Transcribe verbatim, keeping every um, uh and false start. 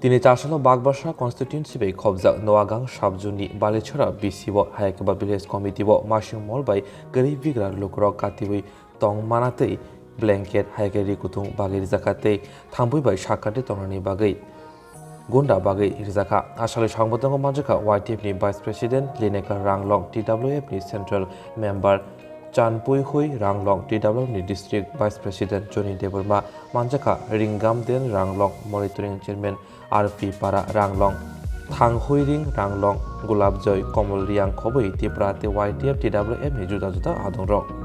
Tini chasalo Bagbarsa constituency bai khobjak Noagang subzone ni Balichara B C o hai khe ba village committee o masing mol bai kwrwi bigra lukurok katiwi tong mana tei blanket hai khe ri kuthung bagwi rijak kha tei thambwi bai sakante tongnani bagwi gunda bagwi rijak kha. Asalo sangbotongo manjakha Y T F ni Vice President Lineka Ranglong, T W F ni Central Member Chanpui Hui Ranglong, T W F ni District Vice President Joni Debbarma, manjakha Ringgamden Ranglong, Monitoring Chairman R P Para Ranglong, Thanghuiring Ranglong, Gulabjoy Komol Riang khobwi Tipra tei Y T F T W F ni juda juda adongrok.